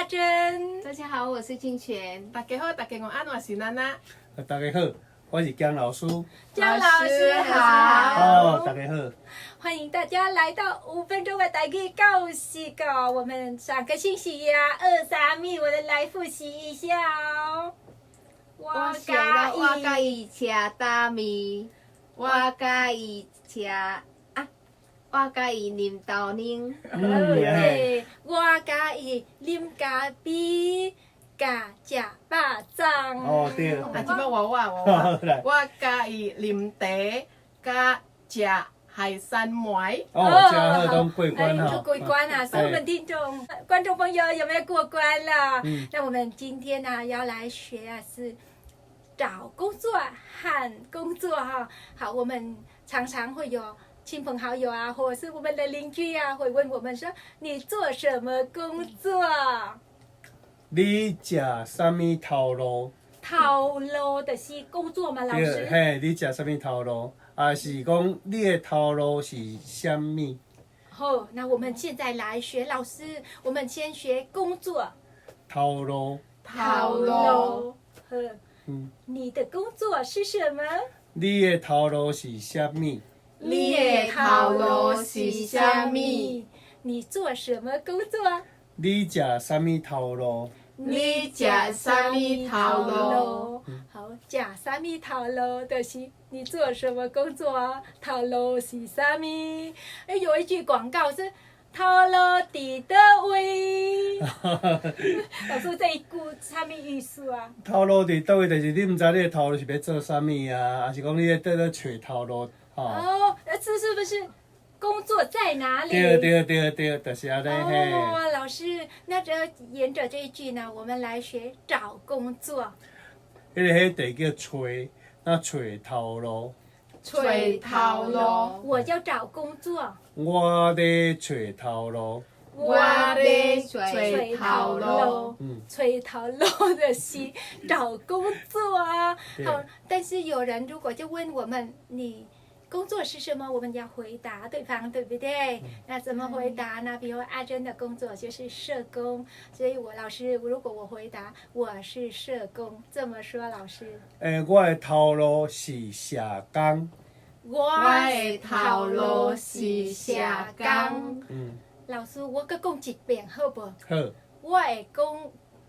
珍。大家好，我是清泉。大家好，大家午安，我是娜娜。大家好，我是江老師。江老師好。哦，大家好。歡迎大家來到5分鐘的台語教室個。我們上個星期呀，學啥物，我們來複習一下哦。我我佮伊車擔麵，我佮伊車啊，我佮伊啉豆奶。對，我佮伊啉咖啡，佮食肉粽。哦，對。啊，這擺我我我我，我佮伊啉茶，佮食海山糜。哦，這好，攏過關就過關啊！所以我們聽眾、觀眾朋友有沒有過關了？那我們今天呢要來學啊是找工作和工作哈。好，我們常常會有親朋好友啊，或者是我們的鄰居啊，會問我們說：你做什麼工作？你食啥物頭路？頭路就是工作嘛，老師。嘿，你食啥物頭路？啊，是講你的頭路是啥物？好，那我們現在來學，老師，我們先學工作。頭路。頭路。呵，你的工作是什麼？你的頭路是啥物？你的頭路是啥物？你做什麼工作？你食啥物頭路？你食啥物頭路？好，食啥物頭路？就是你做什麼工作啊？頭路是啥物？哎，有一句廣告是頭路佇佗位？老師，這一句啥物意思啊？頭路佇佗位，就是你毋知你的頭路是欲做啥物啊，還是講你咧佇咧揣頭路？哦，這是不是工作在哪裡？對對對對，就是按呢嘿。哦，老師，那這沿着這一句呢，我們來學找工作。彼個彼地叫揣，那揣頭路。揣頭路。我要找工作。我咧揣頭路。我咧揣頭路。揣頭路的是找工作啊。好，但是有人如果就問我們，你工作是什麼？我們要回答對方，對不對？那怎麼回答呢？比如阿珍的工作就是社工，所以我老師，如果我回答我是社工，這麼說，老師？欸，我的頭路是社工。我的頭路是社工。老師，我閣講一遍好無？好。我會講，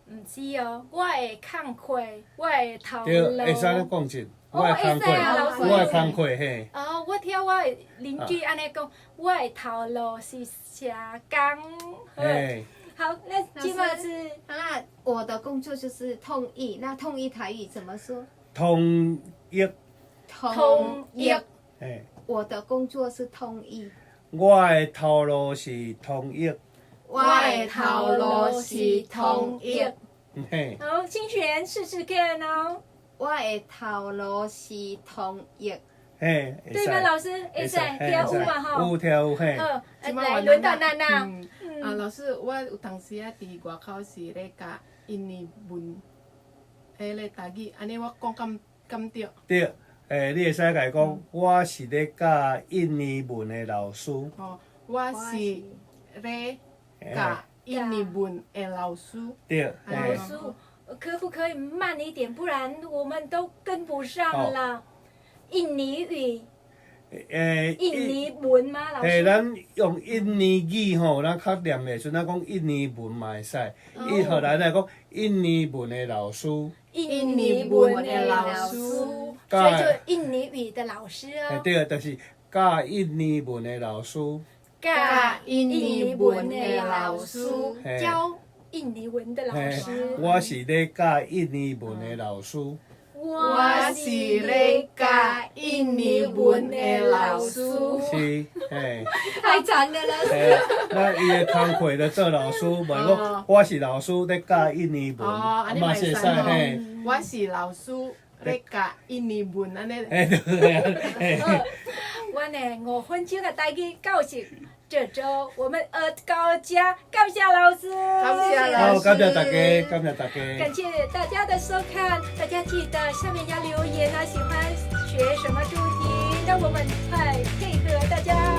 毋是哦，我的工課，我的頭路。對，會使你講一。我的工課，我的工課嘿。哦，我聽我的鄰居按呢講，我的頭路是社工。嘿。好，那這擺是。那我的工作就是通譯，那通譯台語怎麼說？通譯。通譯。嘿。我的工作是通譯。我的頭路是通譯。我的頭路是通譯。嘿。好，清泉試試看哦。我的頭路是通譯。嘿，對嗎，老師？會使聽有嘛吼？有聽有嘿。好，來輪到娜娜。啊，老師，我有當時仔佇外口是咧教印尼文，彼个台語，按呢我講敢敢對？對，欸，你會使共伊講，我是咧教印尼文的老師。哦，我是咧教印尼文的老師。對，老師。可不可以慢一點？不然我們都跟不上了。印尼語，欸，印尼文嗎？老欸，師？咱用印尼語吼，咱較念的時陣，咱講印尼文嘛會使。伊後來來講印尼文的老師。印尼文的老師，所以就印尼語的老師哦。欸，對，就是教印尼文的老師。教印尼文的老師，教印尼文的老師。我是咧教印尼文的老師。我是咧教印尼文的老師。是，嘿。太長了啦。嘿，那伊的工課咧做老師，袂講我是老師咧教印尼文，嘛是會使嘿。我是老師咧教印尼文，按呢。嘿，對。阮的5分鐘的台語教室，這週我們學到這，感謝老師，感謝老師，好，感謝大家，感謝大家，感謝大家的收看，大家記得下面要留言啊，喜歡學什麼主題，讓我們來配合大家。